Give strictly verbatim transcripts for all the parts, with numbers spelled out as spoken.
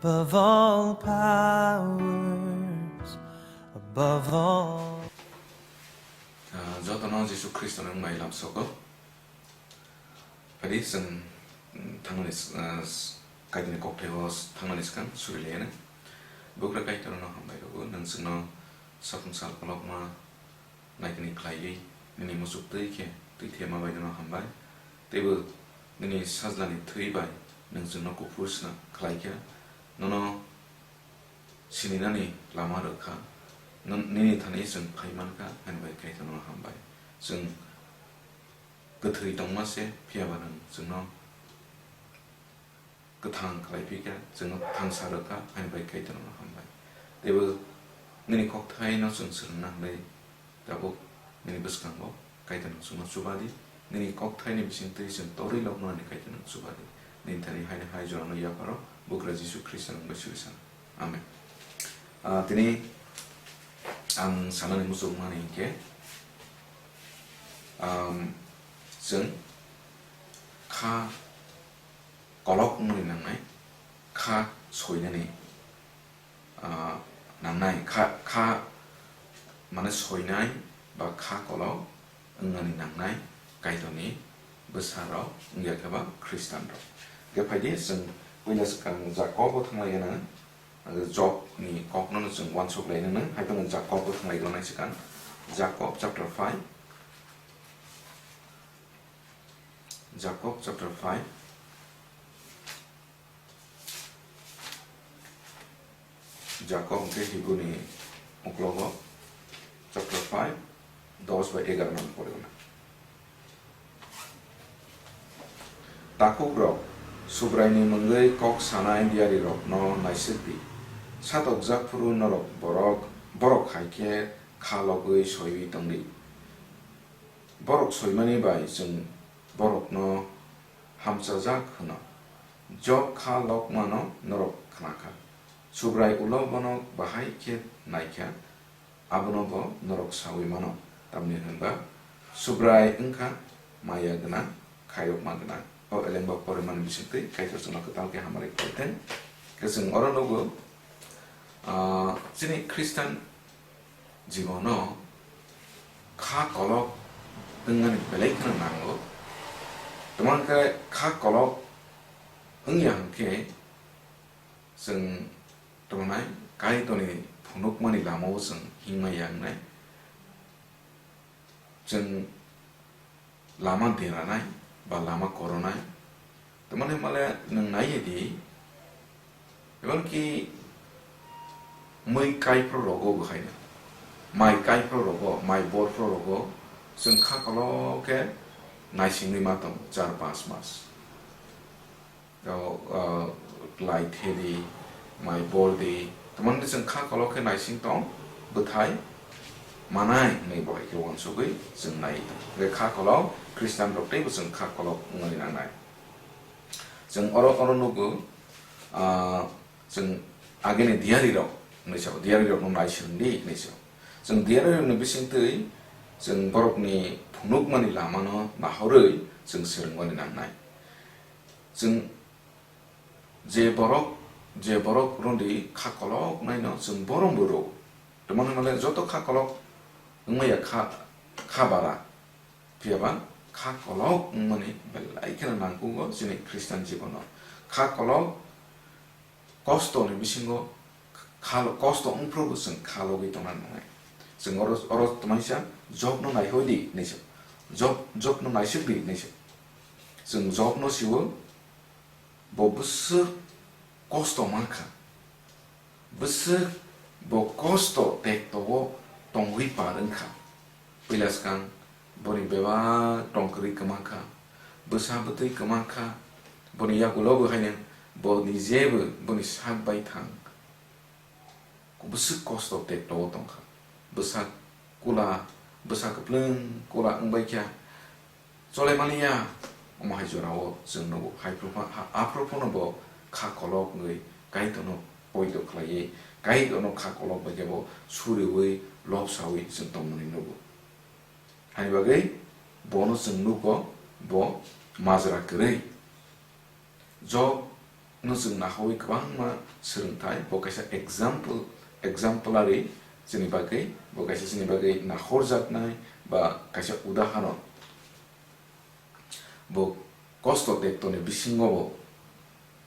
Above all powers, above all. Ah, jotono Jisu Khristo ni wngmai lamsogo. Phadi chwng, mm, thangnani s-, ah, s-, Kaitorni kokthaio s-, thangnani swkang suri laiyana. Bugra Kaitorno hambai rwgo, nwng chwngno sapung sal kolokma naikani khlaiwi nini muchuk twi khe twi thema bai nono hambai. Teibo nini sajlani thwi bai nwng chwngno kuphur sna khlai kha. Nono sininani lama rwkha. Nini thani chwng phai mankha, haini bai Kaitorno hambai. Chwng kwthwi tongma se, phiya ba nwng chwngno kwthang khlai phi kha, chwngno thangsa rwkha, haini bai Kaitorno hambai. Teibo nini kokthaino chwng swrwngna hwnwi tabuk nini bwskango Kaitorno chwngno chuba di. Nini kokthaini bisingtwi chwng torwi loknani Kaitorno chuba di. Nini thani haino hai jorano yapharo Bugra Jisu Khristo nwng bai suri sano. Amen. Ah, tini ang sanani muchungmani hinkhe, um, chwng kha kolok wngwi nangnai, kha soinani, ah, nangnai, kha, kha, mane soinai ba kha kolok wngnani nangnai Kaitorni bwsarok, wngya khe ba Khristanrok. Hwnkhe phaidi chwng puila swkang Jakobo thanglaina, Jobni kokno chwng uansuk lainani, hai phano Jakobo thanglaigwlak swkang, Jakob chapter five, Jakob chapter five. Jakob hwnkhe Hibruni uklogo chapter five, dos bai egarono porigwna. Takhukrok, Subraini mungwi kok sanai diyarirokno naisik di. Satokjak phuru norok borok, borok hai khe kha logwi soiwi tong di. Borok soimani bai chwng borokno hamchajak hwno. Job kha lokmano norok khna kha. Subrai ulo bono bahai khe nai kha, abono bo norok saui mano. Tamni hwn ba Subrai wng kha maya gwnang, khairokma gwnang. O elengba porimani bisingtwi Kaitor chwngno kwtal khe hamari khlai thung. Khe chwng oro nugo, ah, chini Khristan jibono kha kolok wngnani belai kheno nango. Tamo hwnkhe kha kolok wngya hwnkhe chwng tamo nai Kaitorni phunukmani lamao chwng himma ya wngnai. Chwng lama deranai ba lama koronai. Tamani male nwng naiya di, emonki mui kai phro rogo bo haino, mai kai phro rogo, mai bor phro rogo, chwng kha kolok khe naisingwi ma tongo char panch mas. O, o, lai thedi, mai bor di, tamani chwng kha kolok khe naising tong, bwthai manai hwnwi bo hai khe uansugwi chwng nai tong. Hwnkhe kha kolok Khristian rok teibo chwng kha kolok wngwi nangnai. Chwng oro, oro nugo, ah, chwng agini diyari rok hinwi sao, diyari rokno naising di hinwi sao. Chwng diyari rokni bisingtwi chwng borokni phunukmani lamano nahorwi chwng swrwngmani nangnai. Chwng je borok, je borok rwngdi kha kolok naino chwng borom bo rw. Tamo hwnmale joto kha kolok wngmaya kha, kha bara. Phiya ba kha kolok wngmani belai kheno nangkugo chini Khristian jibono. Kha kolok kosto ni bisingo kha, kosto wngphuru bo chwng kha logwi tongna nangnai. Chwng oro, oro twmaisa Job no naihoi di hinwi sa. Job, Job no naisik di hinwi sa. Chwng Job no siwo, bo bwswk kosto mankha. Bwswk bo kosto tekto o tongwi par wngkha. Puila swkang boni bebak tongkwrwi kwmankha, bwsa bwtwi kwmankha, boni yagulo bo haino bo nijebo boni sak bai thang. Bwswk kosto tekto o tongkha. Bwsa kula, bwsa kwplwng kula wngbai kha. Chole maliya, omo hai jorao chwng nugo. Hai phuru pha-, ha-, aphuru phano bo kha kolok wngwi Kaitorno poito khlaiwi, Kaitorno kha kolok bai khe bo suriwi, lobsawi chwng tongmani nugo. Haini bagwi bono chwng nugo, bo majra kwrwi. Job No chwng nahawi kwbangma swrwngthai, bo kaisa example, exemplary chini bagwi, bo kaisa chini bagwi nahorjaknai ba kaisa udahoron. Bo kosto tektoni bisingo bo,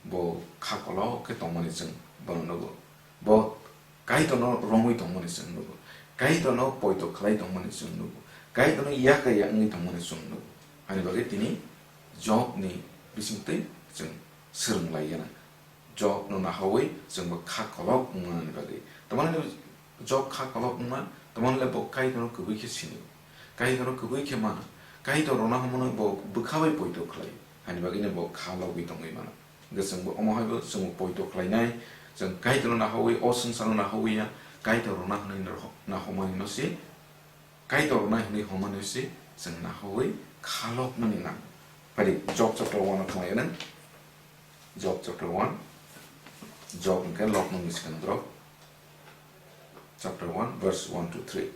bo kha kolok khe tongmani chwng bono nugo. Bo Kaitorno romwi tongmani chwng nugo. Kaitorno poito khlai tongmani chwng nugo. Kaitorno yakaya wngwi tongmani chwng nugo. Ani bagwi tini Jobni bisingtwi chwng swrwng lai gana. Jobno nahawi chwngbo kha kolok wngmani bagwi. Tamani Job kha kolok wngma, tamani le bo Kaitorno kwbwi khe sini. Kaitorno kwbwi khe mano. Kaitor rwna hwnmano bo bwkha bai poito khlai. Ani bagwino bo kha logwi tongwi mano. Hwnkhe chwngbo omo haibo chwngbo poito khlainai, chwng Kaitorno nahawi, o swngcharno nahawi ya, Kaitor rwna hwnwi naho-, nahomani no se, Kaitor rwnai hwnwi homani se, chwng nahawi khalokmani nang. Phadi Job chapter one o thanglaina, Job chapter one, Job hwnkhe lokmani swkang drop, chapter one, verse one to three.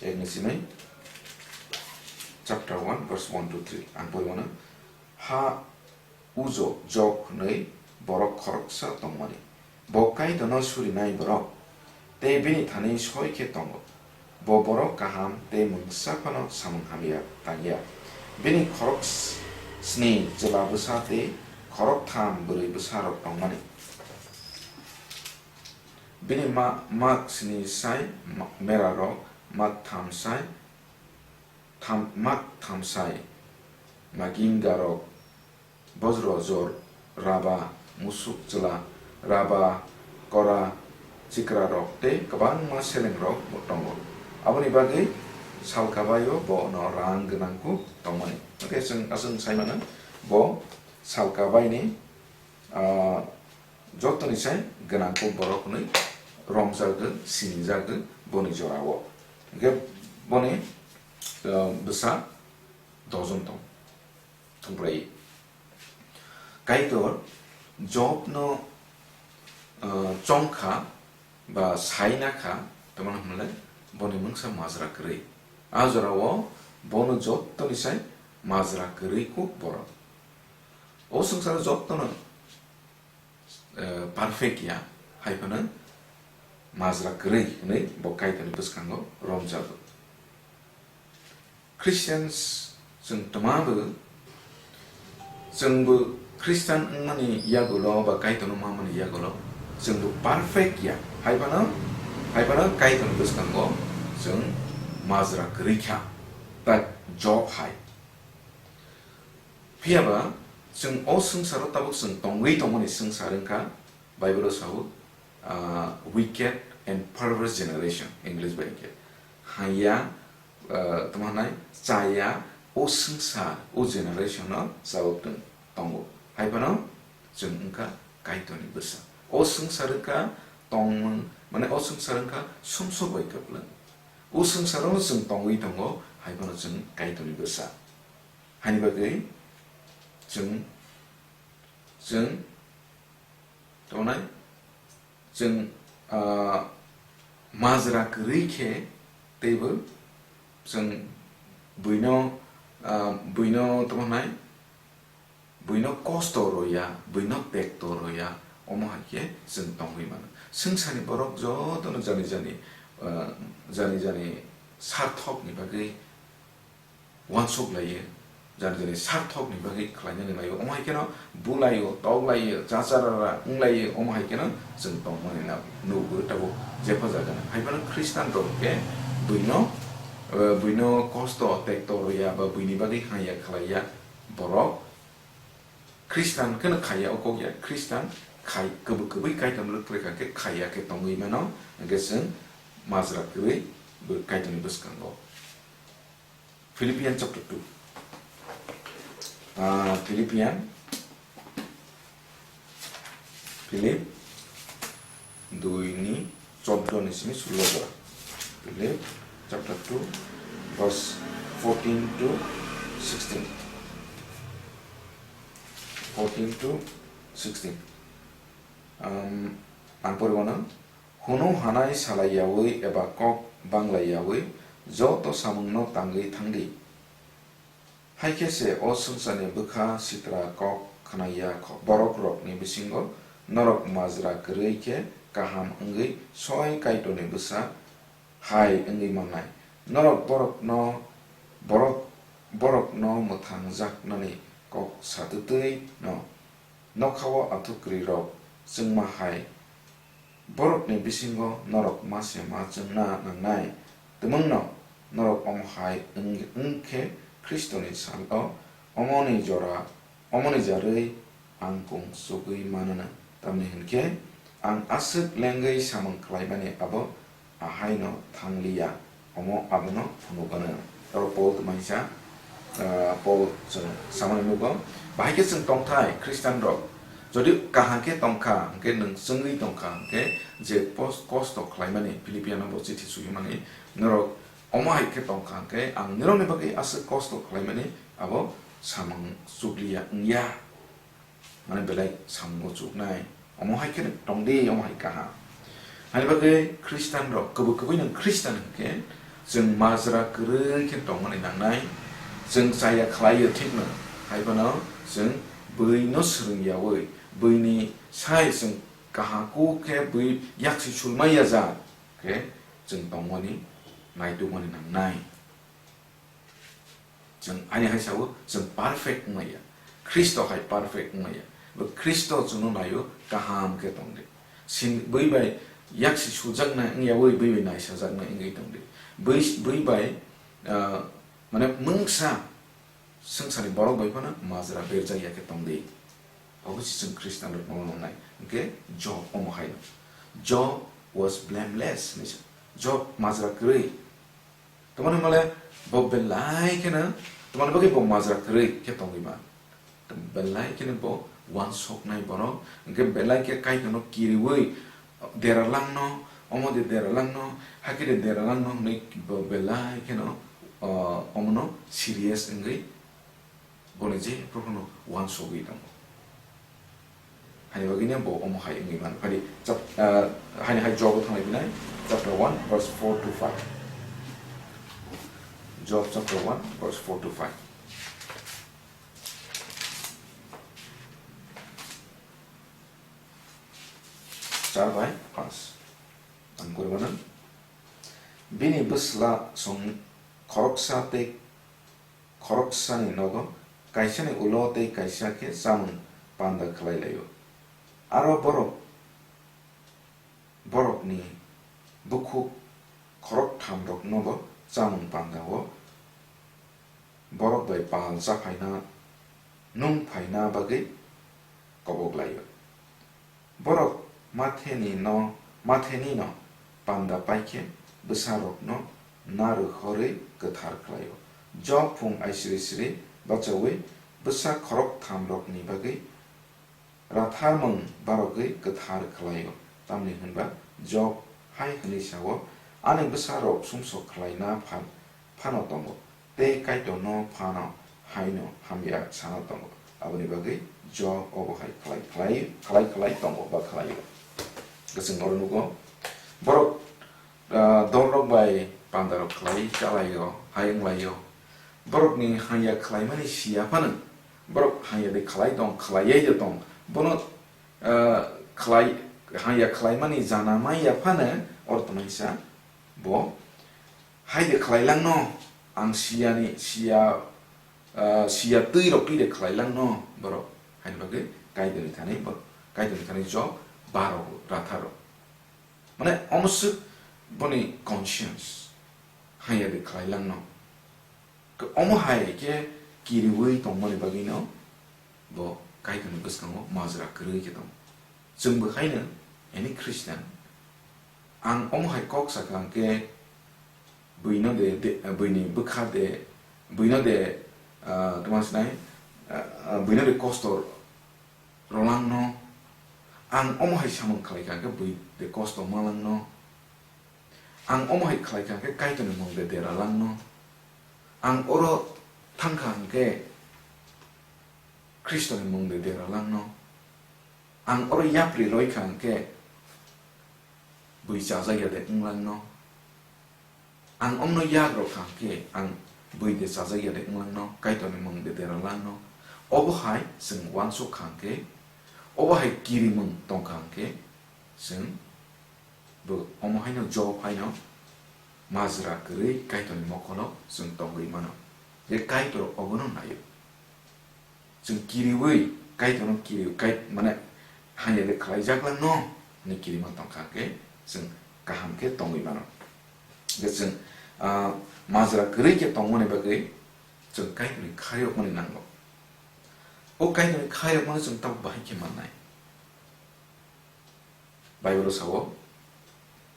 Ekni simi chapter one, verse one to three. Ang pori mano, ha ujo Job hwnwi borok khoroksa tongmani. Bo Kaitorno surinai borok, tei bini thani soi khe tongo. Bo borok kaham tei mungsa phano samung hamya tangya. Bini khorok s-, sni chwla bwsa tei khorok tham bwrwi bwsarok tongmani. Bini ma-, mak sni sai ma-, merarok, mak tham sai tham-, mak tham sai magingarok, bojro jor, raba, musuk chwla, raba, kora, chikrarok tei kwbangma selengrok bo tongo. Aboni bagwi salkabaio bono rang gwnangkuk tongmani. Hwnkhe chwng aswk sai mano, bo salkabaini, ah, jotoni sai gwnangkuk borok hwnwi romjagwi, sinijagwi boni jorao. Hwnkhe boni, ah, bwsa dojon tong, thungprai. Kaitor Jobno, ah, chongkha ba saina kha, tamani hwnle boni mungsa majra kwrwi. A jorao bono jottoni sai majra kwrwi kuk borok. O swngcharo jottono, eh, perfect ya, hai phano majra kwrwi hwnwi bo Kaitorni bwskango romjago. Christians chwng twma bo, chwngbo Christian wngmani yagulo ba Kaitorno mamani yagulo chwngbo perfect ya. Hai phano, hai phano Kaitorni bwskango chwng majra kwrwi kha, tak Job hai. Phiya ba chwng o swngcharo tabuk chwng tongwi tongmani swngchar wngkha, Bible o sao, ah, wicked and perverse generation, English bai hwnkhe. Haiya, ah, tamo hwnai, chaya, o swngchar, o generation no chabuk tong-, tongo. Hai phano chwng wngkha Kaitorni bwsa. O swngchar wngkha tongmung, mane o swngchar wngkha sumsok bai kwplwng. O swngcharo no chwng tongwi tongo, hai phano chwng Kaitorni bwsa. Haini bagwi chwng, chwng tongnai, chwng, ah, majra kwrwi khe teibo chwng buino, ah, buino tamo hwnai, buino kosto rwya, buino tekto rwya, omo hai khe chwng tongwi mano. Swngcharni borok jotono jani jani, ah, jani jani sarthokni bagwi uansuk laio, jani jani sarthokni bagwi khlainani laio, omo hai kheno bulaio, toklaio, chacharara wnglaio, omo hai kheno chwng tongmani na nugo tabuk jepha jaga. Hai phano Khristan rok khe buino, eh, buino kosto tekto rwya ba buini bagwi hamya khlaiya borok Khristan kheno khaiya o kok ya, Khristan khai, kwbwi kwbwi Kaitorno rwkre kha khe khaiya khe tongwi mano, hwnkhe chwng majra kwrwi bo Kaitorni bwskango. Philippian chapter two. Ah, Philippian, Philip dui ni choddo ni simi sullo jora. Philip chapter two, verse fourteen to sixteen. Fourteen to sixteen. Um, ang poribo na. Hunu hanai salai yaui eba kok banglai yaui joto samungno tangwi thangdi. Hai khe se o swngcharni bwkha sitra kok khna ya kho-, borokrokni bisingo norok majra kwrwi khe kaham wngwi soi Kaitorni bwsa hai wngwi mannai. Norok borokno, borok, borokno mwthangjaknani kok satwtwi'-no nokha-o athukwrwirok chwngma hai borokni bisingo norok ma se ma chwngna nangnai. Tumungno norok omo hai wng-, wng khe Khristoni salo omoni jora, omoni jarwi ang kung chugwi manano. Tamni hwn khe ang aswk lengwi samung khlaimani abo ahaino thangliya, omo abono phunukgwno. Oro Paul twmai sa, ah, Paul chwng samani nugo. Bahai khe chwng tongthai Khristian rok, jodi kaham khe tongkha, hwnkhe nwng chwngwi tongkha, hwnkhe je pos-, kosto khlaimani, Philippiano bo chithi suyumani, norok omo hai khe tongkha, hwnkhe ang nirokni bagwi aswk kosto khlaimani abo samung chukliya wngya. Mane belai samungo chuknai. Omo hai khe tongdi, omo hai kaham. Hani bagwi Khristian rok, kwbwi kwbwi nwng Khristian hwnkhe, chwng majra kwrwi khe tongmani nangnai. Chwng chaya khlaio thikno, hai phano chwng bwino swrwng yaui, bwini sai chwng kaham kuk khe bwi yaksi sulmai ya jak khe chwng tongmani, naitukmani nangnai. Chwng ani hai sao, chwng perfect wngmaya. Khristo hai perfect wngmaya. Bo Khristo chwngno naio, kaham khe tongdi. Sin bwi bai yaksi sujaknai wngyaui bwi bai naisajaknai wngwi tongdi. Bwi, bwi bai, ah, mane mungsa swngcharni borok bai phano majra berjak ya khe tongdi. Obo se chwng Khristian rokno nangnai. Hwnkhe Job omo hai. Job was blameless hinwi sa. Job majra kwrwi. Tamani male bo belai kheno, tamani bagwi bo majra kwrwi khe tongwi ma. Belai kheno bo uansuknai borok, hwnkhe belai khe Kaitorno kiriui deralangno, omo de deralangno, hakhe de deralangno hwnwi bo belai kheno, o, omono serious wngwi boni jephru phano uansugwi tongo. Hani bagwino bo omo hai wngwi mano. Phadi chap-, ah, hani hai Job-o thanglai phinai, chapter one, verse four to five. Job chapter one, verse four to five. Char bai panch. Ang kori mano. Bini bwsla song khoroksa tei khoroksani nogo kaisani ulo tei kaisa khe chamung panda khlai laio. Aro borok, borokni bukhuk khoroktham roknobo chamung panda o borok bai pal chaphaina nung phaina bagwi kobok laio. Borok matheni no, matheni no panda pai khe bwsarokno narwk horwi kwthar khlaio. Job phung aisri sri bachaui bwsa khoroktham rokni bagwi ratharmung barogwi kwthar khlaio. Tamni hwnba Job hai hwnwi sao, "Ani bwsarok sumsok khlaina phan phano tongo, tei Kaitorno phano haino hamya sana tongo." Aboni bagwi Job obo hai khlai, khlai, khlai, khlai tongo ba khlaio. Kwchwng oro nugo, borok, ah, dolrok bai pandarok khlai chalaio, hai wnglaio. Borokni hamya khlaimani siya phano, borok hamya de khlai tong, khlaiya de tong, bono, ah, khlai, hamya khlaimani jana manya phano, oro tongmani sa, bo, "Hai de khlai langno, ang siyani, siya, ah, siya twi rok twi de khlai langno," borok. Haini bagwi Kaitorni thani bo, Kaitorni thani Job baro ratharo. Mane omo swk boni conscience, hamya de khlai langno. Omo hai khe kiriui tongmani bagwino bo Kaitorni bwskango majra kwrwi khe tongo. Chwngbo haino, any Christian, ang omo hai kok sakha hwnkhe, buino de, de, buini bwkha de, buino de, ah, tamo sinai, ah, ah, buino de kosto rolangno, ang omo hai samung khlaikha hwnkhe bui de kosto malangno, ang omo hai khlaikha hwnkhe Kaitorni mung de deralangno, ang oro thangkha hwnkhe Khristoni mung de deralangno, ang oro yapri roikha hwnkhe bui chajak ya de wng langno. Ang omno yak rok kha khe ang bui de chajak ya de wng langno, Kaitorni mung de dera langno. Obo hai chwng uansuk kha khe, obo hai kirimung tong kha khe, chwng bo omo haino Job haino majra kwrwi Kaitorni mokolo chwng tongwi mano. Je Kaitor obono naio. Chwng kiriwi, Kaitorno kiriwi, Kait-, mane, hamya de khlaijak langno hwnwi kirima tong kha khe, chwng kaham khe tongwi mano. Hwnkhe chwng, ah, majra kwrwi khe tongmani bagwi chwng Kaitorni khairokmani nango. O Kaitorni khairokmano chwng tabuk bahai khe mannai. Bible-o sao,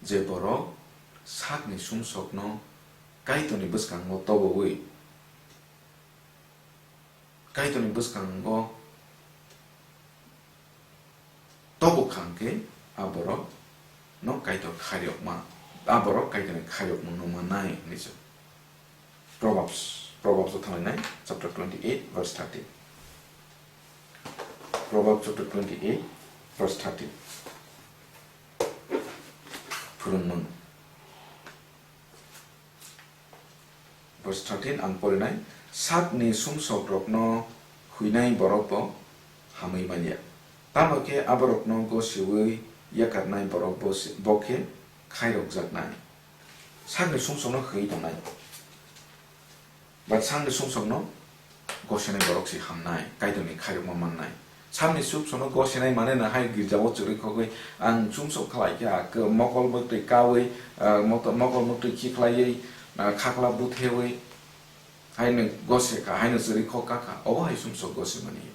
je borok sakni sumsokno Kaitorni bwskango tobowi, Kaitorni bwskango tobo kha hwnkhe, a borok no Kaitor khairokma, a borok Kaitorni khairokmung no mannai hinwi se. Proverbs, Proverbs o thanglainai, chapter twenty-eight, verse thirteen. Proverbs chapter twenty-eight, verse thirteen. Phwrwngmung. Verse thirteen ang porinai, sakni sumsokrokno huinai borok bo hamwi manya. Tamo khe aborokno gosiwi yakarnai borok bo se, bo khe khairokjaknai. Sakni sumsokno hwi tongnai. But sakni sumsokno gosenai borok se hamnai, Kaitorni khairokma mannai. Sakni sumsokno gosenai mane na hai girjao chwrwi khogwi, ang sumsok khlai kha, ke-, mokol mwktwi kaui, ah, moto-, mokol mwktwi khi khlaiwi, ah, khakla buthewi, haino gose kha, haino chwrwi khok kha kha, obo hai sumsok gosemani.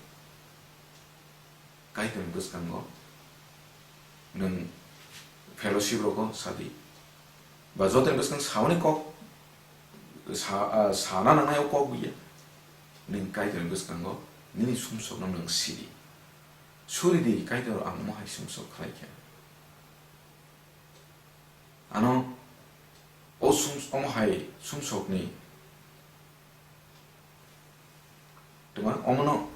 Kaitorni bwskango nwng fellowship rogo sadi. Ba jotoni bwskang sauni kok sa-, ah, sana nangnai o kok buya. Nwng Kaitorni bwskango nini sumsokno nwng sidi. Suridi, Kaitor ang omo hai sumsok khlai kha. Ano o sum-, omo hai sumsokni Tuma omono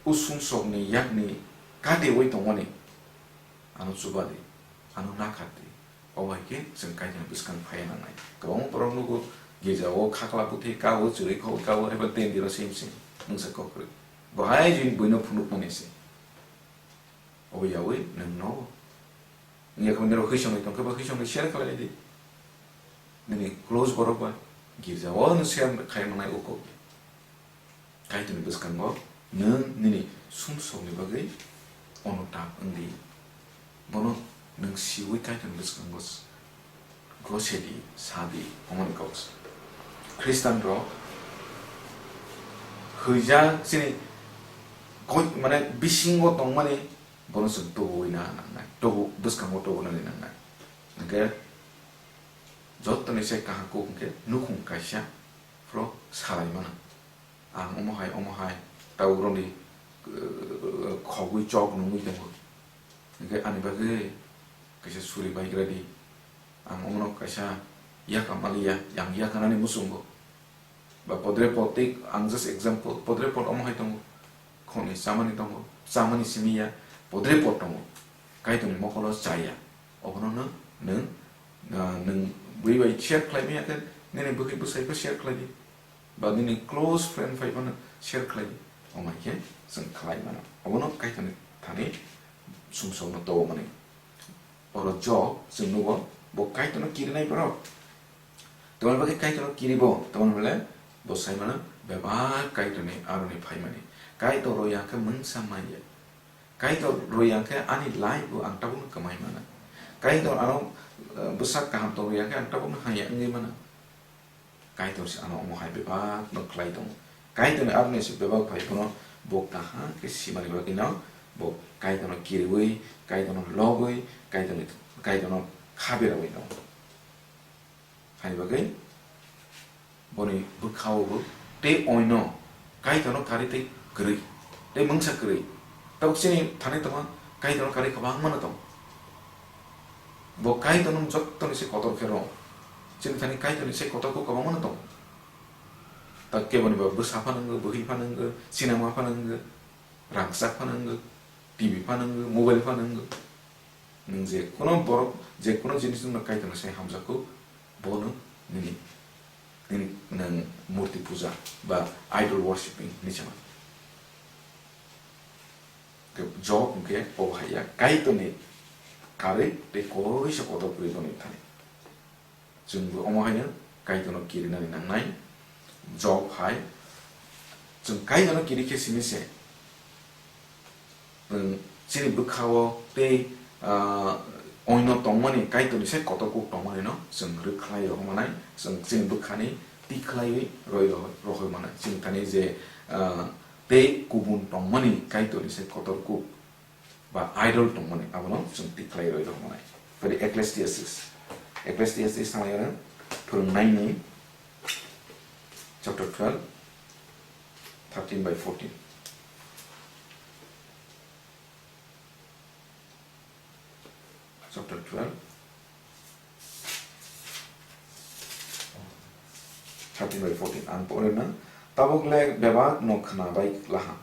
usung sokni yakni katewi tongmani ano chubadi, ano nakardi. Obo hai khe chwng Kaitorni bwskang phaiya nangnai. Kwbangma borok nugo girjao khakla bwthai kao, chwrwi khogwi kao, eba tendiro sim sim mungsa kokrwi. Bo hai jini buino phunukmani se. Obo yaui nwng nogo. Wngya khe nini rok hwisongni tongkhe bo hwisongni share khlaidi. Nini close borok bai girjao no share khai manai o kok. Kaitorni bwskango nwng nini sumsokni bagwi ono tak wngdi. Bono nwng siui Kaitorni bwskango s-, gosedi, sadi, omoni kok. Khristanrok hwijak chini koi-, mane bisingo tongmani bono chwng tubuwi na nangnai, tubu-, bwskango tubunani nangnai. Hwnkhe jottoni se kaham kuk hwnkhe nukhung kaisa phro salai mano. Ang omo hai, omo hai, ta uroni, eh, khogwi chok nungwi tongo. Hwnkhe ani bagwi kaisa suri baigra di. Ang omono kaisa yaka maliya, yang yakanani muchungo. Ba podre pod tei ang just example, podre pod omo hai tongo. Khoni chamani tongo, chamani simi ya, podre pod tongo. Kaitorni mokolo chaya. Obono nwng, nwng, ah, nwng bui bai share khlai maya khe, nini bwkhwi bwsai khe share khlai di. Ba nini close friend phai phano share khlai di. Omo hai khe chwng khlai mano. Obono Kaitorni thani sumsokno tobo mani. Oro Job chwng nugo, bo Kaitorno kirinai borok. Tamoni bagwi Kaitorno kiribo, tamoni hwnle bo sai mano bebak Kaitorni aroni phaimani. Kaitor rw ya khe mungsa manya. Kaitor rw ya khe ani life bo ang tabukno kwmai mano. Kaitor ano, eh, bwsak kaham tong rw ya khe ang tabukno hamya wngwi mano. Kaitor se ano omo hai bebak no khlai tongo. Kaitorni aroni se bebak phai phano bo kaham khe simani bagwi no bo Kaitorno kiriwi, Kaitorno lobwi, Kaitorni, Kaitorno khabirawi tongo. Hani bagwi boni bwkhao bo tei oino Kaitorno karwi tei kwrwi, tei mungsa kwrwi. Tabuk chini thani tongma Kaitorno karwi kwbangma no tong. Bo Kaitorno jottoni se kotor khe rw. Chini thani Kaitorni se kotor khe kwbangma no tong. Ta keboni ba bwsa phano wngwi, bwhwi phano wngwi, sinama phano wngwi, rangchak phano wngwi, T V phano wngwi, mobile phano wngwi. Nwng je kuno borok, je kuno jinis nwngno Kaitorno sai hamjakgo, bono nini, nini nwng murti puja ba idol worshipping hinwi sa mano. Job hwnkhe obo hai ya, Kaitorni karwi tei koisa kotor kwrwi boni thani. Chwngbo omo haino Kaitorno kirinani nangnai. Job hai chwng Kaitorno kiri khe simi se, chwng chini bwkhao tei, ah, oino tongmani, Kaitorni sai kotor kuk tongmani no chwng rwkhlai rohormanai, chwng chini bwkhani tikhlaiwi roi rohoi, rohormanai. Chini thani je, ah, tei kubun tongmani Kaitorni sai kotor kuk ba idol tongmani, abono chwng tikhlai roi rok manai. Tei Ecclesiastes, Ecclesiastes thanglaiyano phwrwngnaini chapter twelve, thirteen by fourteen. Chapter twelve, thirteen by fourteen. Ang porina, tabuk le bebak no khna bai laham.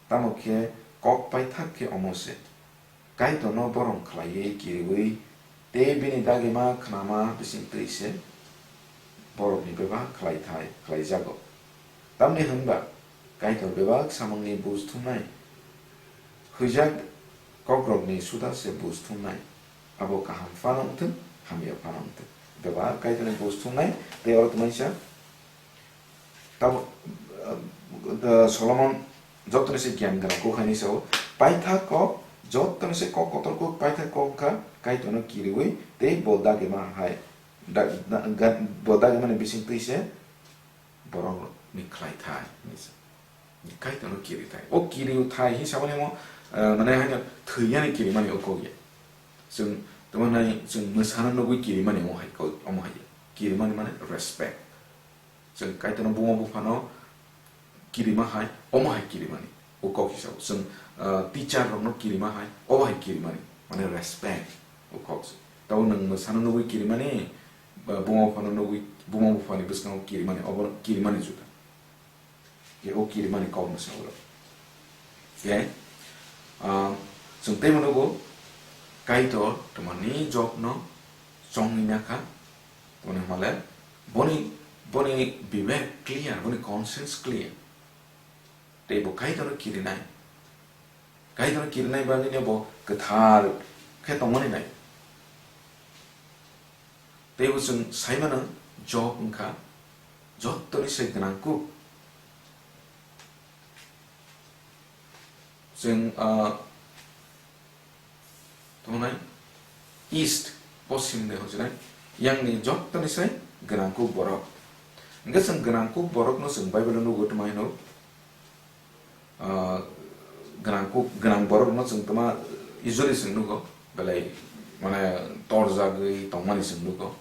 Tamo khe kok paithak khe omo se, Kaitorno borom khlaiwi kiriwi tei bini dagima khnama bising twi se borokni bebak khlaithai khlaijago. Tamni hwn ba Kaitor bebak samungni buj thumnai, hwijak kokrokni suda se buj thumnai, abo kaham phano wngthwng, hamya phano wngthwng. Bebak Kaitorni buj thumnai tei oro tongmani sa Tamo, uh, Solomon jottoni se giyan gwnang kok hai hinwi sao, paithak kok, jottoni se kok kotor kok, paithak kok wngkha Kaitorno kiriwi tei bo dagima hai, da-, da-, ga-, bo dagimani bising twi se borokni khlai thai hinwi sa. Kaitorno kiri thai. O kiri thai hinwi samani mo, uh, mane haino thwiyani kirimani o kok ya. Chwng tamo nai chwng mwsano nugwi kirimani omo hai kok, omo hai ya. Kirimani mane respect. Chwng Kaitorno buma buphano kirima hai, omo hai kirimani, o kok hisabo. Chwng, ah, teacher rokno kirima hai, obo hai kirimani, mane respect, o kok se. Tabo nwng mwsano nugwi kirimani, ba buma buphano nugwi, buma buphani bwskango kirimani, obo kirimani juda. Khe o kirimani kok mwsa oro. Khe, ah, chwng teibo nugo, Kaitor twmani Jobno chongwi nakha, tamni hwnle boni, boni bibek clear, boni conscience clear. Tei bo Kaitorno kirinai. Kaitorno kirinai bagwino bo kwthar khe tongmani nai. Tei bo chwng sai mano, Job wngkha jottoni se gwnang kuk. Chwng, ah, tongnai east, poschim de hwnjinai, yangni jottoni se gwnang kuk borok. Hwnkhe chwng gwnang kuk borokno chwng Bible-o nugo, twmai hwno? Ah, gwnang kuk, gwnang borokno chwng toma usually chwng nugo, belai mane torjagwi tongmani chwng nugo.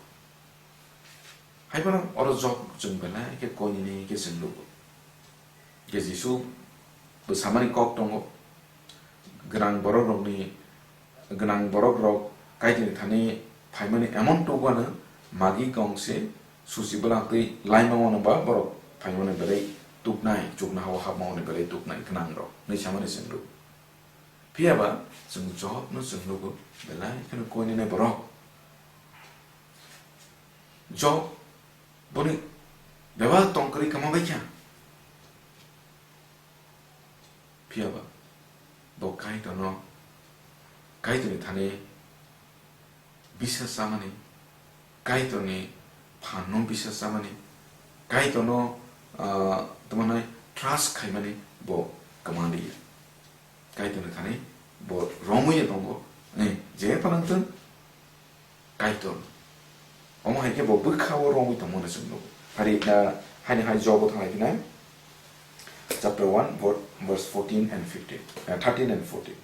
Haiphano oro Job chwng belai khe koinini khe chwng nugo. Khe Jisu bwsamani kok tongo, gwnang borok rokni Gwnang borok rok Kaitorni thani phaimani emon tukmano magi kong se susi bwlangtwi laima wano ba borok phaimani belai tuknai, chuknohao hapma wani belai tuknai gwnang rok hinwi samani chwng rw. Phiya ba chwng Jobno chwng nugo belai kheno koinene borok. Job boni bebak tong kwrwi kwma bai kha. Phiya ba bo Kaitorno, Kaitorni thani bisas chamani, Kaitorni phanno bisas chamani, Kaitorno, ah, tamo hwnai trust khaimani bo kwma liya. Kaitorni thani bo romwi tongo, eh, je phano wngthwng, Kaitor. Omo hai khe bo bwkha-o romwi tongma hwnwi chwng nugo. Hari, ah, haini hai Job-o thanglai khe nai. Chapter one, ver-, verse fourteen and fifteen, ah, thirteen and fourteen.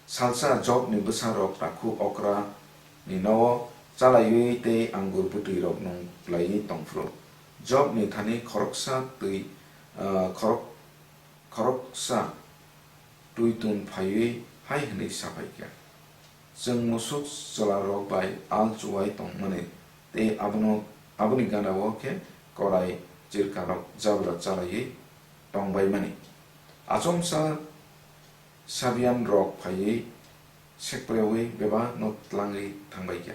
Salsa Jobni bwsarok takhuk okra ni no-o chalaiwi tei angur bwtwi rok nung laiwi tong phuru, Jobni thani khoroksa twi, ah, khorok-, khoroksa twi tun phaiwi hai hwnwi sa phai kha, "Chwng musuk chwlarok bai al chuwai tongmani tei abono, aboni gana-o khe korai chirkarok jabra chalaiwi tong bai mani. Achomsa Sabian rok phaiwi sekpreui bebakno tlangwi thangbaikha.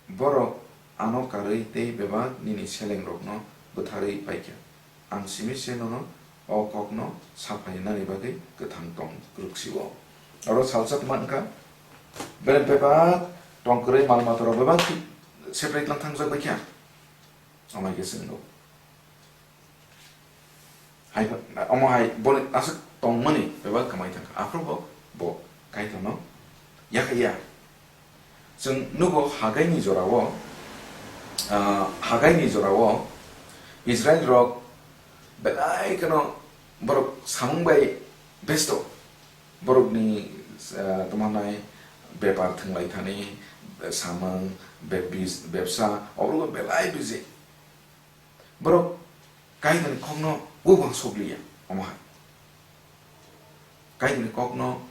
Borok ano karwi tei bebak nini selengrokno bwtharwi paikha. Ang simi se nono o kokno saphainani bagwi kwthang tong kwrwksio. Oro salsa twma wngkha, belai bebak tong kwrwi mal matarok bebak seprei tlang thangjak baikha. Amai khe chwng nuk. Hai, omo hai boni aswk tongmani bebak kwmai thangkha. Aphuru bo, bo Kaitorno yakha ya. Chwng nugo Hagaini jorao, ah, Hagaini jorao Israel rok belai kheno borok samung bai besto. Borokni, ah, tamo nai bepar thwnglai thani, samung, bebis-, bebsa, obo belai busy. Borok Kaitorni kokno uansuk liya, omo hai. Kaitorni kokno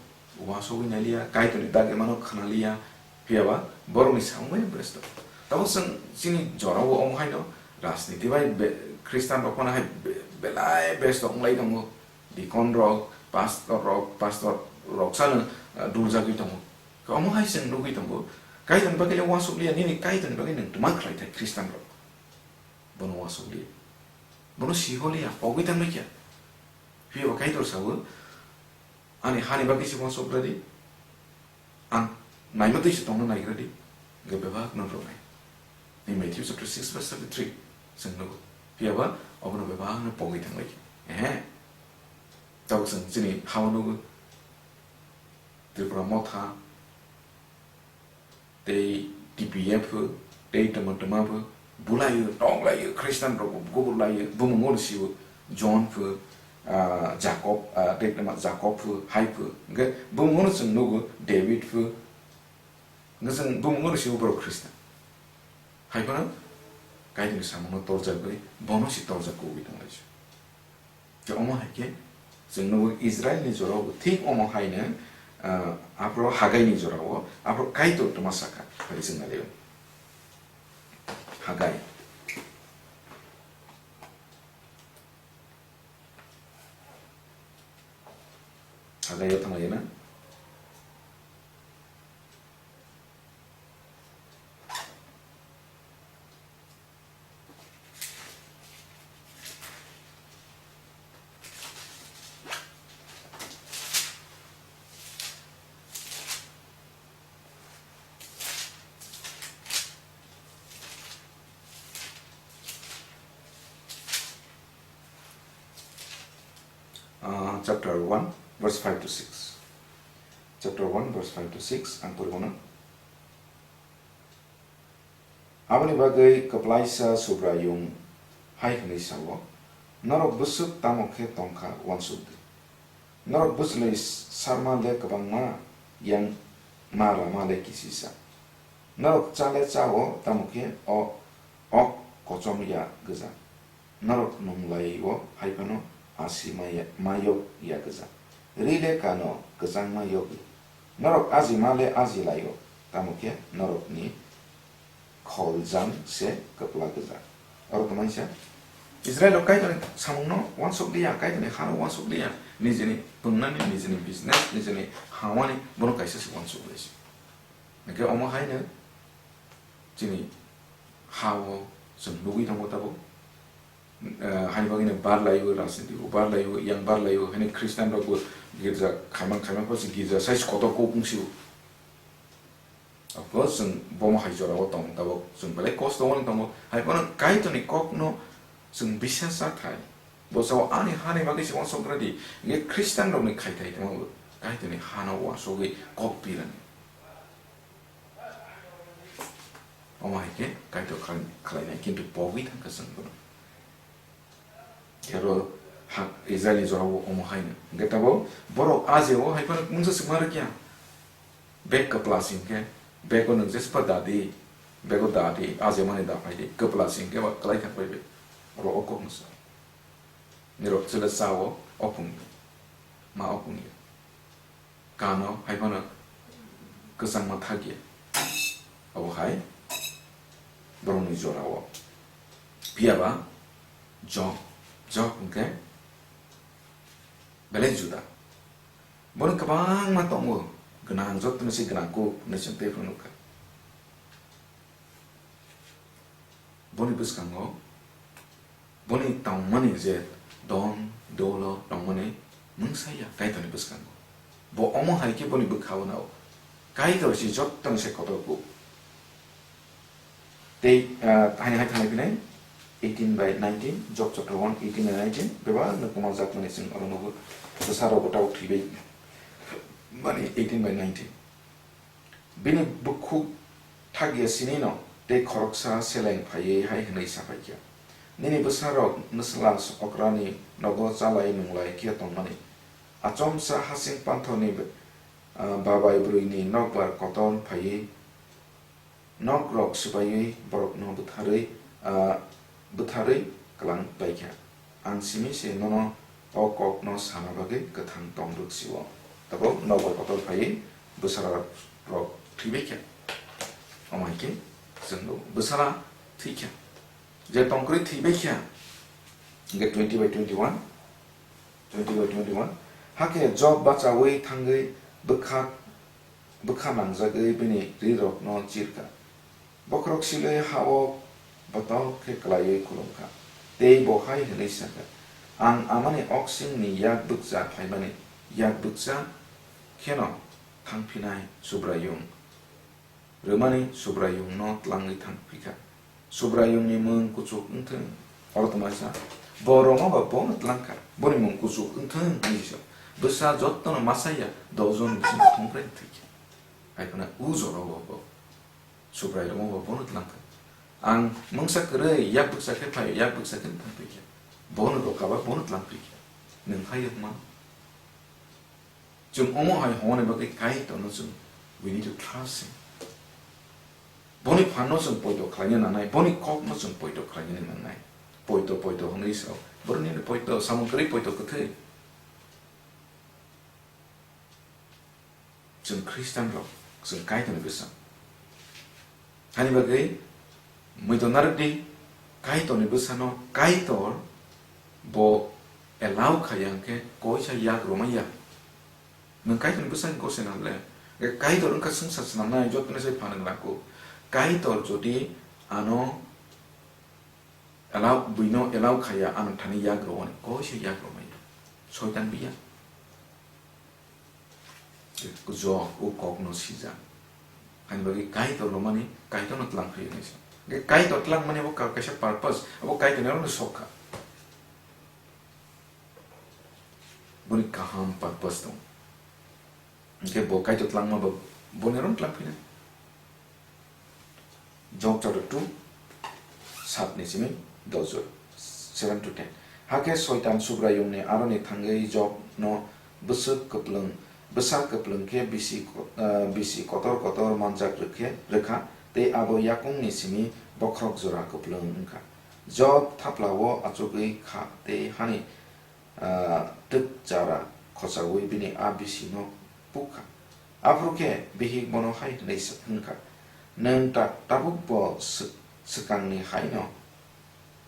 uansugwi nai liya, Kaitorni dagimano khna liya, phiya ba borokni samung bai besto. Tabuk chwng chini jorao omo haino rajniti bai be-, Khristan rok phano hai be-, belai besto wnglai tongo. Deacon rok, pastor rok, pastor rok sano, ah, duljakgwi tongo. Omo hai chwng nugwi tongo, Kaitorni bagwi le uansuk liya, nini Kaitorni bagwi nwng twma khlai thai Khristan rok. Bono uansuk liya. Bono siholiya, pogwi tangmai kha. Phiya ba Kaitor sago, ani hani bagwi se uansuk radi, ang naima twi se tongna naigra di, hwnkhe bebak no rwnai. Ni Matthew chapter six verse thirty-three chwng nugo. Phiya ba obono bebak no pogwi tangmai kha. Ehe. Tabuk chwng chini hao nugo, Tripura Motha, tei T P F pho, tei tama tama pho, bulaio, tonglaio, Khristan rok bo gubur laio, bumung no sio, John pho, ah, Jakob, ah, tei tama Jakob pho, hai pho. Hwnkhe bumung no chwng nugo, David pho. Hwnkhe chwng bumung no sio borok Khristan. Hai phano Kaitorni samungno torjakgwi, bono se torjak kubui tonglaisio. Tei omo hai khe chwng nugo Israilni jorao bo thik omo haino, ah, aphuru Hagaini jorao aphuru Kaitor tongma sakha, hai chwng nai liya. Hagai. Hagai o thanglaina. Ah, chapter one, verse five to six. Chapter one, verse five to six, ang pori mano. Aboni bagwi kwplaisa Subraiyung hai hwnwi sa-o, "Norok bwswk tamo khe tong kha uansuk di. Norok bwchlwi sarma le kwbangma, yang ma lama le kisisa. Norok cha le cha-o, tamo khe o ok kochom ya gwja. Norok nung lai-o hai phano asi maya-, ma yok ya gwja. Ri le kano kwchangma yogwi. Norok aji ma le aji lai-o, tamo khe norokni kholjang se kwpla gwja." Oro kwmaisa Israel rok Kaitorni samungno uansuk liya, Kaitorni hano uansuk liya, nijini pungnani, nijini business, nijini hawani bono kaisa se uansuk lai se. Hwnkhe omo haino chini ha-o chwng nugwi tongo tabuk. Eh, hani bagwino bar lai-o, rajniti bo bar lai-o, yang bar lai-o, hani Khristan rokbo girja khaimang khaimang pha se girja size kotor kok wng si-o. Abo chwng bomo hai jora-o tong tabuk, chwng belai kosto wng tongo. Hai phano Kaitorni kokno chwng bisas sa thai. Bo sao ani hani bagwi se uansuk radi. Hwnkhe Khristan rokni khai thai tongma bo Kaitorni hano uansugwi kok pirani. Omo hai khe Kaitor khlai-, khlainai, kintu pogwi thang kha chwng bono. Khe oro ha-, Israilni jorao omo haino. Hwnkhe tabuk borok a je o hai phano mungsa swkma rwkya. Bek kwpla sing khe, bego nwng jespa dadi, bego dadi, a je mani da phai di, kwpla sing khe ba kwlai thang pai bai. Oro o kok no sa. Nirok chwla cha o, o phung di. Ma o phung ya. Kano hai phano kwchangma thak ya. Abo hai borokni jora o. Phiya ba Job, Job hwnkhe belai juda. Boni kwbangma tongo, gwnang, jottoni se gwnang kuk hinwi chwng tei phano nukha. Boni bwskango boni tongmani je don, dolo tongmani mungsa ya Kaitorni bwskango. Bo omo hai khe boni bwkha-o nao. Kaitor se jottoni se kotor kuk. Tei, ah, haino hai thangwi phinai eighteen by nineteen, Job chapter one, eighteen by nineteen, bebak no kwmajakmani chwng oro nugo, bwsarok bo tabuk thwibai mani eighteen by nineteen. Bini bukhuk thakya sinino tei khoroksa seleng phaiwi hai hwnwi sapaikha, "Nini bwsarok nwsla okrani nogo chalai nwnglai khe tongmani. Achomsa hasing panthorni, ah, babai bwrwini nokbar kotor phaiwi nokrok swbaiwi borokno bwtharwi, ah, bwtharwi kwlang paikha. Ang simi se nono o kokno sana bagwi kwthang tong rwk si-o." Tabuk nokbar kotor phaiwi bwsarok thwibaikha. Omo hai khe chwng nugo bwsara thwikha. Je tongkwrwi thwibaikha, hwnkhe twenty by twenty-one, twenty by twenty-one. Hakhe Job bachaui thangwi bwkha, bwkha nangjagwi bini rirokno chirkha. Bokhorok silwi ha-o botok khe klaiwi khulumkha, tei bo hai hwnwi sakha, "Ang amani oksingni yak bukcha phaimani yak bukcha kheno thangphinai Subraiyung rwmani Subraiyungno tlangwi thangphikha. Subraiyungni mung kuchuk wngthung." Oro tongmani sa, "Bo rwma ba bono tlangkha, boni mung kuchuk wngthung," hinwi sa. Bwsa jottono masa ya, dojon bisingo thongkrai thwikha. Hai phano o jorao bo Subrai rwma bo bono tlangkha. Ang mungsa kwrwi yak bukcha khe phai, yak bukcha khe thangphikha. Bono rwkha ba bono tlangphikha. Nwng phai rwkma. Chwng omo hai hwnwi bagwi Kaitorno chwng, we need to trust him. Boni phanno chwng poito khlaina nangnai, boni kokno chwng poito khlaina nangnai. Poito, poito hwnwi sao. Borokni poito, samung kwrwi poito kwthwi. Chwng Christian rok, chwng Kaitorni bwsa. Hani bagwi muido narwkdi, Kaitorni bwsano Kaitor bo allow khaiya hwnkhe koisa yak rwmaiya. Nwng Kaitorni bwsani gosena le, Kaitor wngkha swngsa swnamnai, jotono se phanang lako. Kaitor jodi ano allow, buino allow khaiya, ano thani yak rwmani, koisa yak rwmaiya. Soitan biya. Kujo o kokno sijak. Hani bagwi Kaitor rwmani, Kaitorno tlang phaiwi naisa. Hwnkhe Kaitor tlangmani abo ka-, kaisa purpose, abo Kaitorni aroni sok kha. Boni kaham purpose tong. Hwnkhe bo Kaitor tlangma ba boni aroni tlang phina. Job chapter two, saat ni simi dos jora, seven to ten. Hakhe Soitan Subraiyungni aroni thangwi Jobno bwswk kwplwng, bwsa kwplwng khe bisi ko-, ah, bisi kotor kotor manjak rwkhe, rwkha, tei abo yakungni simi bokhorok jora kwplwng wngkha. Job thaplao achugwi kha tei hani ah, twk chara khochaui bini a bisino puk kha. Aphuru khe bihik bono hai hwnwi sa-, hwn kha, "Nwng ta-, tabuk bo sw-, swkangni haino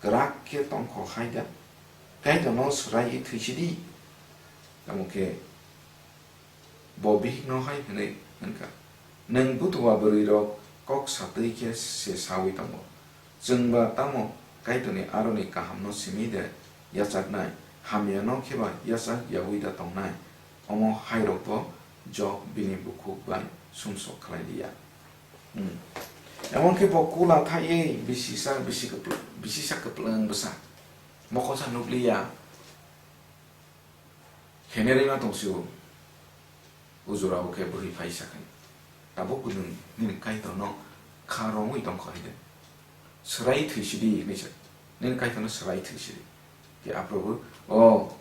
kwrak khe tong kho hai da? Kaitorno swraiwi thwi si di." Tamo khe Bo bihikno hai hwnwi hwn kha, "Nwng butua bwrwirok kok satwi khe se saui tongo, 'Chwng ba tamo Kaitorni aroni kahamno simi de yachaknai, hamyano khe ba yachak yaui da tongnai?' Omo hairokbo Job bini bukhuk bai sumsok khlai li ya." Hmm. Emon khe bo kula thaiwi bisisa, bisi kwpl-, bisisa kwplwng bwsa mokosa nukliya. Kheneri ma tong sio, o jora o khe bwrwi phai sa khe, "Tabuk nwng nini Kaitorno kha romwi tong kha hai de? Swrai thwi si di," hinwi sa, "Nini Kaitorno swrai thwi si di." Khe aphuru bo, "O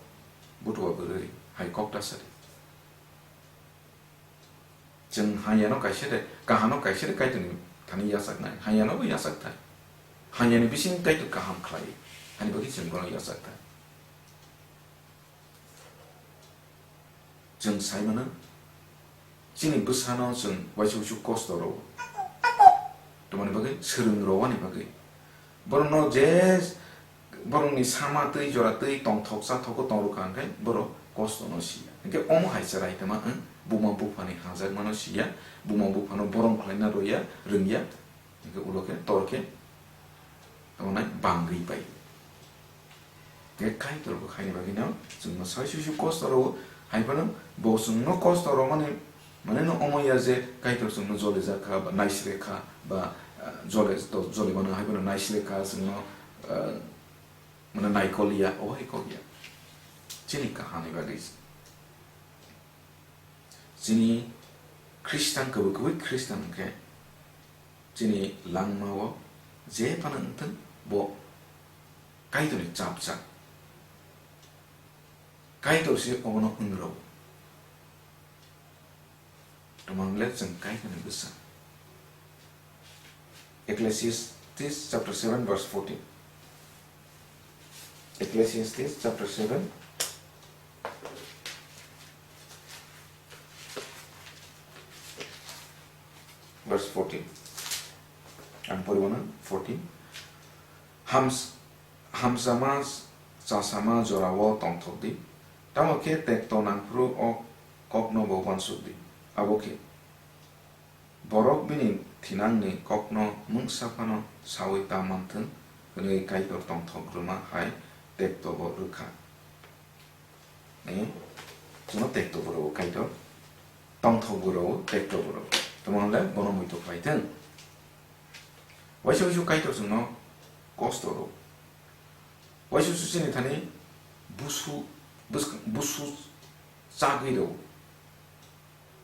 butua bwrwi, hai kok ta sa di. Chwng hamyano kaisa de, kahano kaisa de Kaitorni thani yachaknai, hamyano bo yachak thai. Hamyani bising Kaitor kaham khlai, hani bagwi chwng bono yachak thai." Chwng sai mano, chini bwsano chwng waisa waisa kosto rwo. Tamoni bagwi swrwng rwani bagwi. Borokno je borokni sama twi jora twi tongthok chathok tong rwkha hwnkhe borok kosto no siya. Hwnkhe omo hai chwrai tongma wng, buma buphani hamjakma no siya, buma buphano borom khlaina roya, rwngya, hwnkhe ulo khe tor khe tongnai bangwi pai. Hwnkhe Kaitor bo khaini bagwi no chwngno sai suisu kosto rwo, hai phano bo chwngno kosto rwmani, mane no omo ya je Kaitor chwngno jolijak kha ba naisre kha ba, ah, jole, to joli mano hai phano naisre kha chwngno, ah, mane naikol ya, obo hai kok ya. Chini kaham ni bagwi. Chini Khristan kwbwi kwbwi Khristan hwnkhe chini langmao je phano wngthwng bo Kaitorni chapjak. Kaitor se obono wng rwo. Tongmani le chwng Kaitorni bwsa. Ecclesiastes chapter seven verse fourteen. Ecclesiastes chapter seven verse fourteen. Ang poribo na fourteen. Hams-, hamsama chasama jorao tongthok di, tamo khe tekto nangphuru o kokno bo uansuk di. Abo khe borok bini thinangni kokno mungsa phano saui ta manthwng hwnwi Kaitor tongthok rwma hai tekto bo rwkha. Eh, chwngno tekto bo rwo Kaitor, tongthok bo rwo, tekto bo rwo. Tamo hwnle bono muitu khlai thwng. Waisa waisa Kaitor chwngno kosto rwo. Waisa waisa chini thani busu, bwsk-, busu chagwi rwo.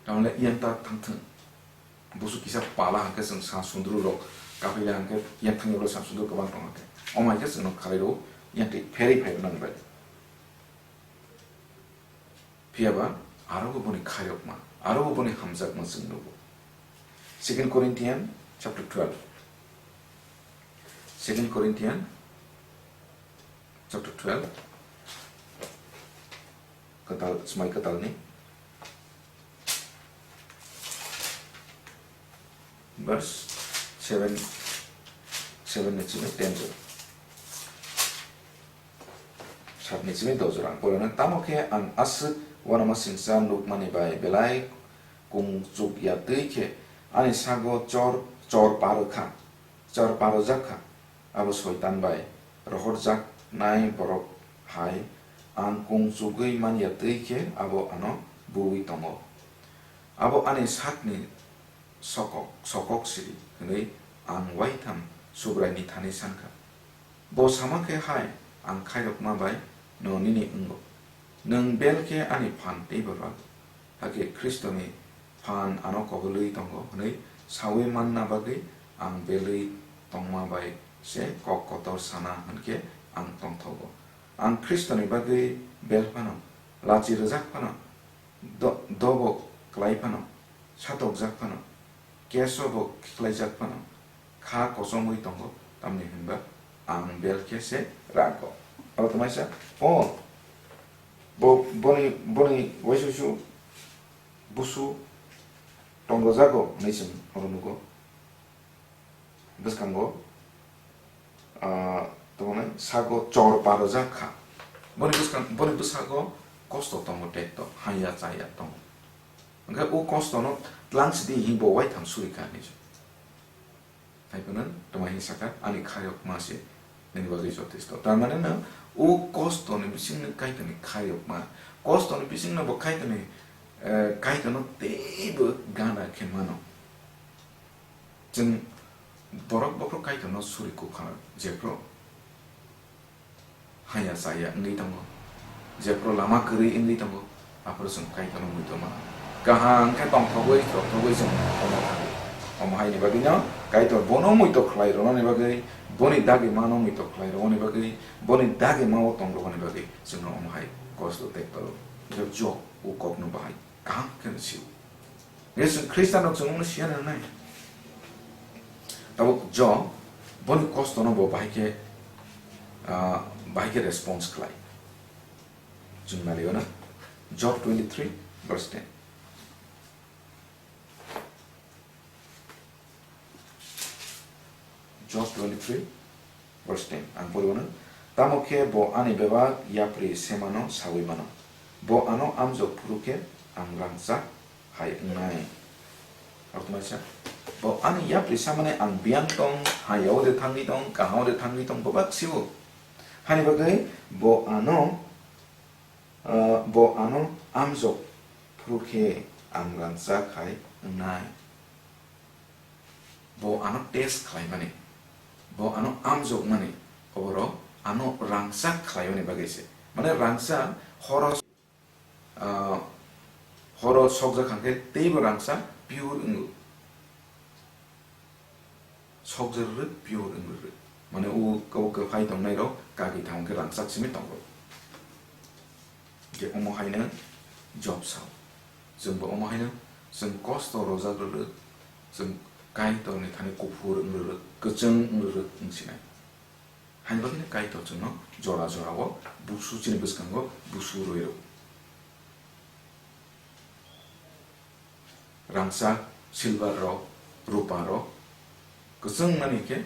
Tamle iyang ta thangthwng. Busu kisa pala hwnkhe chwng sa sundru rok kapila hwnkhe iyang thangwi rok sa sundru kwbang tong hwnkhe. Omo hai khe chwngno kharwi rwo, iyang twi pherwi phai rwna bai. Phiya ba aro bo boni khairokma, aro bo boni hamjakma chwng nugo. Second Corinthian chapter twelve. Second Corinthian chapter twelve. Kwtal, Swmai Kwtalni. Verse seven, seven ni simi ten jora. Saat ni simi dos jora ang porino. Tamo khe ang aswk uanama singcha nukmani bai belai kung chuk ya twi khe ani sago chor, chor paro kha, chor paro jak kha. Abo Soitan bai rohorjaknai borok hai ang kung chugwi man ya twi khe abo ano buwi tongo. Abo ani sakni sokok, sokok siri hwnwi ang waitham Subraini thani san kha. Bo sama khe hai ang khairokma bai no nini wngo. Nwng bel khe ani phan teibo rw, hakhe Khristoni phan ano kobulwi tongo hwnwi saui manna bagwi ang belwi tongma bai se kok kotor sana hwn khe ang tongthogo. Ang Khristoni bagwi bel phano, lachi rwjak phano, do-, dobo klai phano, satokjak phano, keso bo khiklaijak phano, kha kochomwi tongo, tamni hwnba ang bel khe se rago. Abo tongnaisa, o, bo, boni, boni waisa waisa busu tonggojago hwnwi chwng oro nugo. Bwskango, ah, tongmani sago chor parojak kha. Boni bwskang, boni bwsago kosto tongo, tekto, haya chaya tongo. Hwnkhe o kostono tlang sidi hinwi bo waitham suri kha hinwi. Hai phano tongma hinwi sakha, ani khairokma se nini bagwi jotesto. Tar mane no o kostoni bisingno Kaitorni khairokma, kostoni bisingno bo Kaitorni, eh, Kaitorno teibo gana khe mano. Chwng borok bokhorok Kaitorno suri kukha, jephru haya chaya wngwi tongo, jephru lama kwrwi wngwi tongo, aphuru chwng Kaitorno muitu mano. Kaham khe tongthogwi, tongthogwi chwng omo thangwi. Omo haini bagwino Kaitor bono muitu khlai rwnani bagwi, boni dagimano muitu khlai rwnani bagwi, boni dagimao tong rwnani bagwi chwngno omo hai kosto tekto rw. Job o kokno bahai kaham khe sio. Jesu Khristanrok chwng wngno siya nangnai. Tabuk Job boni kostono bo bahai khe, ah, bahai khe response khlai. Chwng nalio na? Job twenty-three verse ten. Job twenty-three verse ten. Ang pori mano. Tamo khe bo ani bebak yapri semano saui mano. Bo ano amjok phuru khe ang rangchak hai wngnai. Orthomaisa, bo ani yapri samani ang biyang tong, hayao de thangwi tong, kahao de thangwi tong, bebak sio. Hani bagwi bo ano, ah, bo ano amjok phuru khe ang rangchak hai wngnai. Bo ano test khlaimani, bo ano amjokmani, oborok ano rangchak khlaimani bagwi se. Mane rangchak horo, ah, horo sokjak kha khe teibo rangchak pure wngo. Sokjak rwrwk, pure wng rwrwk. Mane o, o kwphai tongnairok kagwi thang khe rangchak simi tongo. Je omo haino job sao. Chwngbo omo haino chwng kosto rojak rwrwk, chwng Kaitorni thani kuphur wng rwrwk, kwchwng wng rwrwk wng sinai. Haini bagwino Kaitor chwngno jora jorao busu chini bwskango busu rwi rw. Rangchak, silver rok, rupa rok, kwchwng mani khe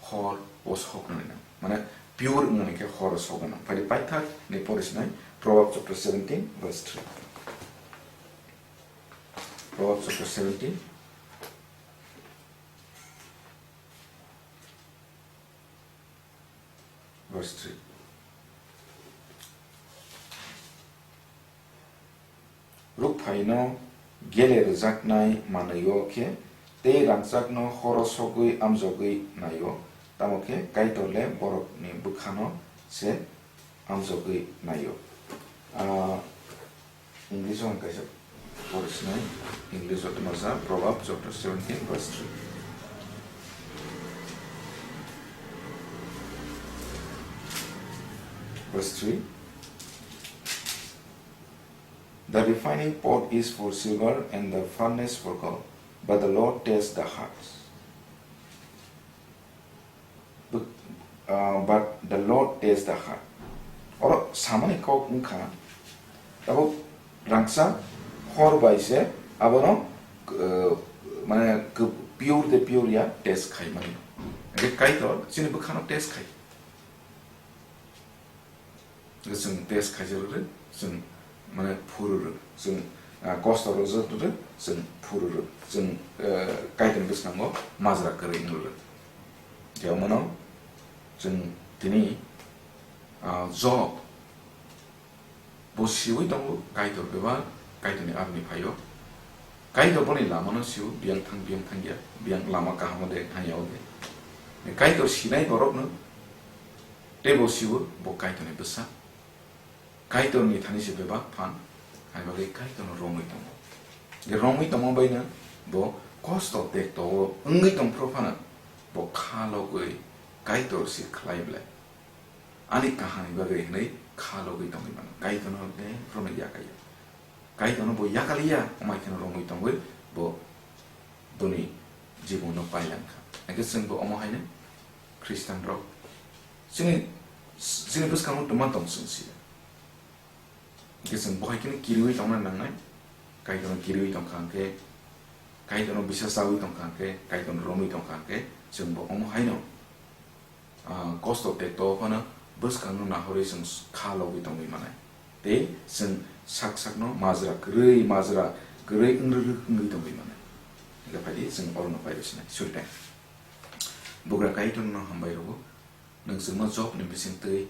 hor o sok nani nang. Mane pure wng nani khe hor o sok nang. Phaidi paithak ni pore sinai Proverbs chapter seventeen verse three. Proverbs chapter seventeen. Verse three. Rukphaino gele rwjaknai manwi-o khe tei rangchakno horo sogwi amjogwi nai-o, tamo khe Kaitor le borokni bwkhano se amjogwi nai-o. Ah, English-o ang kaisa pore sinai, English-o tongma sa, Proverbs chapter seventeen, verse three. Verse three. The refining pot is for silver and the furnace for gold, but the Lord tests the hearts. But, uh, but the Lord tests the heart. Oro samani kok wngkha, abo rangsa hor bai se abono, uh, mane, pure de pure ya test khaimani. Hingke Kaitor chini bwkhano test khai. Chwng test khaijak rwrwk, chwng mane phuru rwrwk, chwng, ah, kosto rwjak rwrwk, chwng phuru rwrwk, chwng, eh, Kaitorni bwskango majra kwrwi wng rwrwk. Khe omono chwng tini, ah, Job bo siwi tongo, Kaitor bebak Kaitorni aroni phaio. Kaitor boni lamano sio, biyang thang, biyang thangya, biyang lama kahamo de, hanya o de. Kaitor sinai borokno teibo sio, bo Kaitorni bwsa. Kaitorni thani se bebak phan, hai bagwi Kaitorno romwi tongo. Je romwi tongma baino bo kosto tekto o wngwi tongphuru phano bo kha logwi Kaitor se khlai belai. Ani kahamni bagwi hwnwi kha logwi tongwi mano. Kaitorno de phuru no yakarya. Kaitorno bo yakaliya, amai kheno romwi tongwi bo boni jibonno pailangkha. Hingke chwngbo omo haino Khristanrok chini, chini bwskango twma tong chwng siya. Hingke chwng bo hai kheno kiriwi tongna nangnai. Kaitorno kiriwi tongkha hingke, Kaitorno bisa chawi tongkha hingke, Kaitorno romwi tongkha hingke, chwngbo omo haino ah, kosto tekto phano bwskangno nahorwi chwng kha logwi tongwi manai. Tei chwng sak sakno majra kwrwi, majra kwrwi wngrwrwk wngwi tongwi manai. Hingkhe phaidi chwng orono pairw sinai. Suritai. Bugra Kaitorno hambai rwo, nwng chwngno Jobni bisingtwi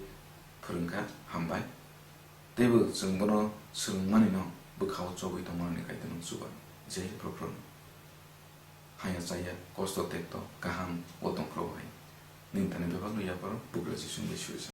phwrwngkha, hambai. Teibo chwng bono swrwngmanino bwkhao chobwi tongmani Kaitorno chuba. Jai Prophrokno. Haya chaya, kosto tekto, kaham o tongphuru hai. Nini thani bebakno yaparo, bugra Jisuni bai suri sa.